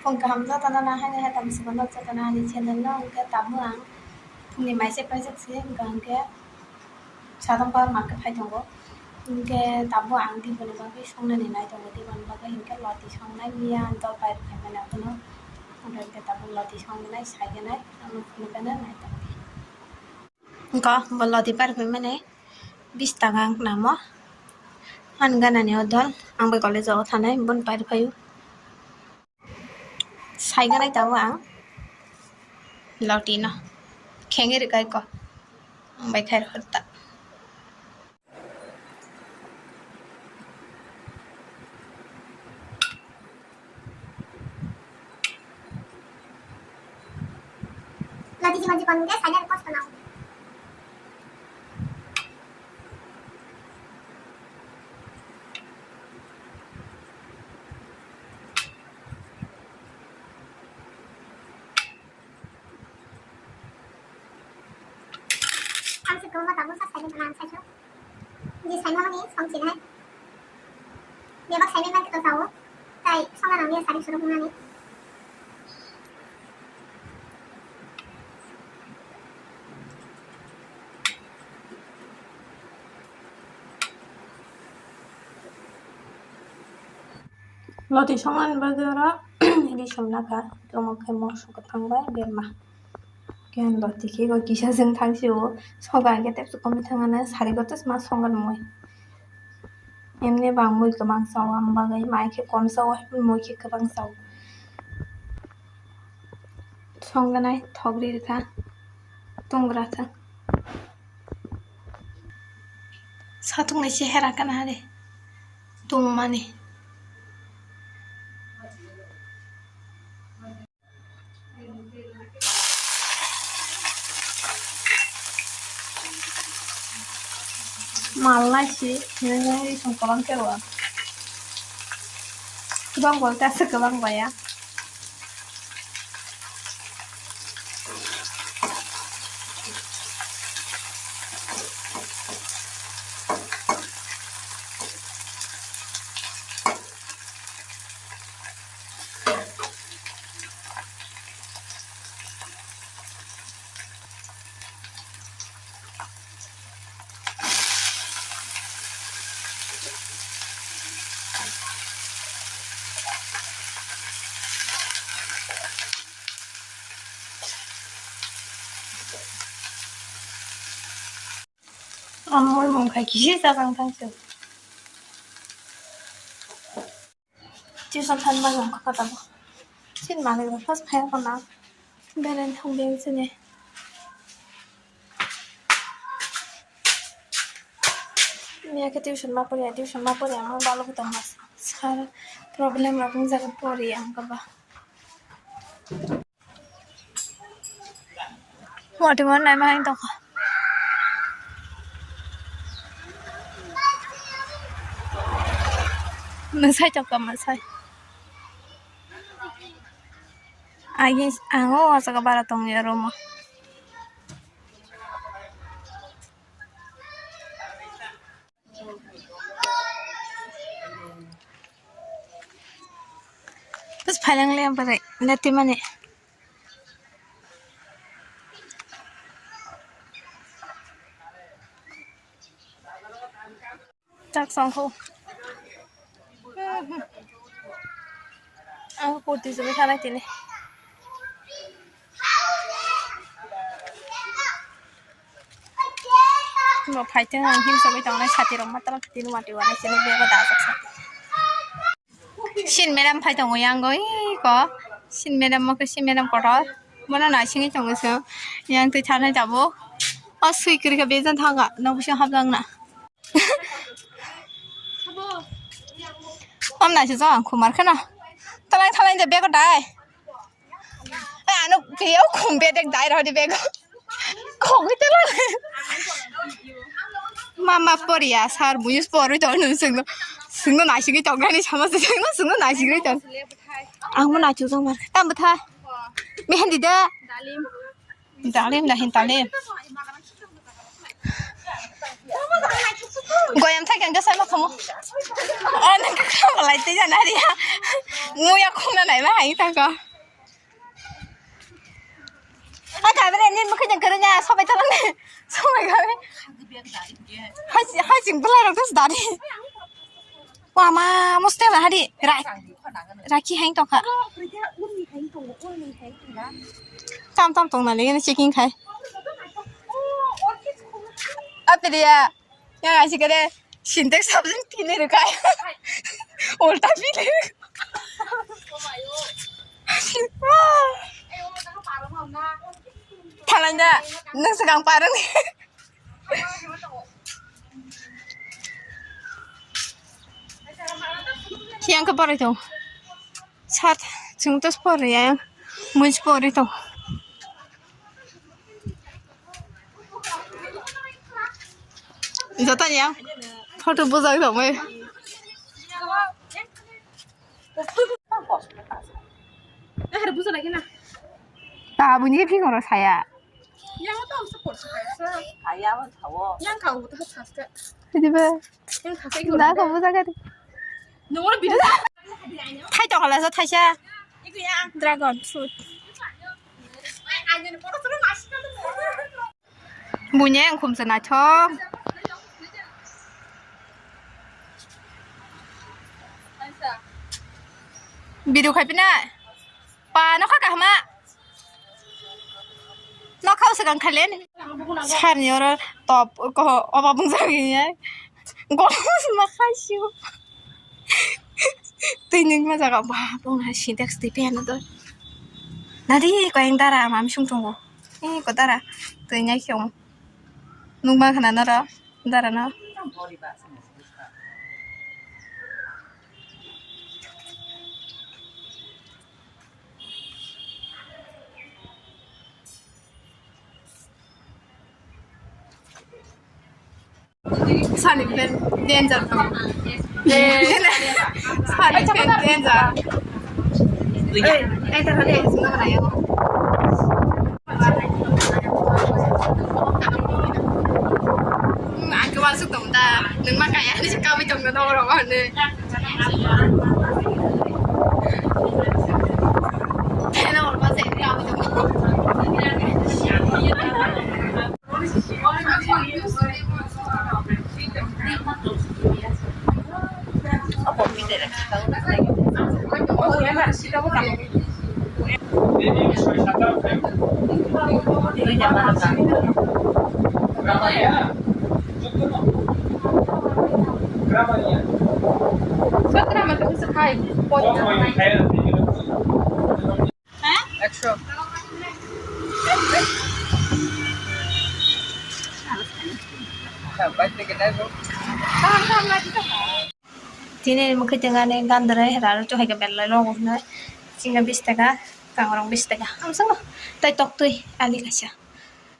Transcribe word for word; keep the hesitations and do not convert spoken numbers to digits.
Phung kaham jotono nang haini hai tamo swkang nok jotono ani channel no, hwnkhe tabuk ang phungni maisek paisek se, hwnkha hwnkhe sadong bar market phai tongo, hwnkhe tabuk ang diboni bagwi songnani nai tongo, diboni bagwi hwnkhe loti songnai, miya ang dol pai rwkha mani abono, hwnkhe tabuk loti songnai, saiganai, ang phunukhe nai tongo. Hwnkhe bo loti pai rwkha mani bish taka wng namo, ani ganani o dol, ang bai college o thanai, bono pai rwkhaio. Saiganai tabuk ang loti no khengwi rwkha iko, ang bai khai rwkha ta. Loti jibon jibon hwnkhe saina kosto nang. Ang se kwbangma tabuk sa saina tongma ang saikhe. Je saimano ni song chinai. Bebak saimani man khe to sao. Tai songna nang ya sari suru hwnani. Loti songnani bagwi oro ri songna kha, omo khe moso kwthang bai berma. Khe loti khe bo kisa chwng thang sio, soga hwnkhe tei komwi thangmani sari bo tei ma songnani mui. Emni bo ang mui kwbang chao, aboni bagwi mai khe kom chao, mui khe kwbang chao. Songjanai thok ri rwkha, tung rwkha. Satung nai se hera kana re tungmani. Mal nai se, nini song kwbang khe bo. Kwbang bolte aswk kwbang baya. Ang mui mung khai kisi chajang thang se. Tuition thanma wngkha kha tabuk. Chini manwi rok first phai rokna berai thang beng sini. Miya khe tuition ma poriya, tuition ma poriya, ang balok tongma sir problem rok wngjago poriya ang khe ba. Watwi mano naima hai tongkha. Mwsai tongkha mwsai. Agi ang o jaga bara tongya room o. Bus phaileng le ang barai nati mani. Chak song kho. Ang kurti sugwi thanai tini. Bo phaiteng ang himsogwi tongnai sati rok matwrwng tini mati wanai sini bego dajak sa. Sin madam phai tongo yang goi ko. Sin madam mo ke sin madam kotor. Bono naisingwi tongo se. Yang twi thanai tabuk. O swi kwrwi kha bejan thanga. Nogo sing hapjak na. Om naising jang khumar khana. Thalai thalai de bego dai. Ano kiyao khum bedek dai rodi bego. Khogwi tela. Mama poriya sar buyus porwi to nung sungno. Sungno naisingwi tong gani sama sungno sungno naisingwi tong. Ang mo nachu jong mar. Tam bwtha. Mehendi da. Dalim da hin talim. Goyam thai kang kasa ma khamo. O nang ka khamo lai te jana ria. Muya khona nai ma hai ta ko. A ka bere ni mukhe jang kare nya sobai ta lang. Sobai ga. Hai hai jing belai rok das dari. Wama, mostel hari. Ra-, rakhi hai tongkha. Tam tam tongna le checking khai. Apriya, yang asi kare Sintex sabjin tini rukai. Ulta pile. Thalanya, nang segang parang. Yang ke pori tong. Sat, chung tos pori ya. Muj pori tong. Jatanya. Photo bujak tong mai. Tabuni phikoro saya. Yang to ang support sa kaisa. Kaya ang thawo. Yang kau to saska. Diba? Yang saska Na ko buja gari. Nungro video. Thai to kala sa thaisa. Iku yang. Dragon fruit. Bunya yang khumsa naithok. Video khai pina. Pa no kha kahma. No khao se kang khalen. Sar ni oro top ko oba bung jagi ya. Gol ma khai siu. Tui ning ma jaga ba bung ha sintex tui pe ano do. Nadi ko yang dara mam sung tongo. Eh ko dara tui nyai khiong. Nung ma khana noro dara no. Sani pen danger tong. Sani pen danger. Eh, eh, tara deh, sini mana ya? Hmm, aku masuk dong dah. Neng mah kaya ni kamu dong dong orang mana? একশো। Tini mukhe tengani gandre raro to hai ka belai logo hwnwi. Chinga bis taka, kangrong bis taka. Amsongo tai tok twi ali kaisa.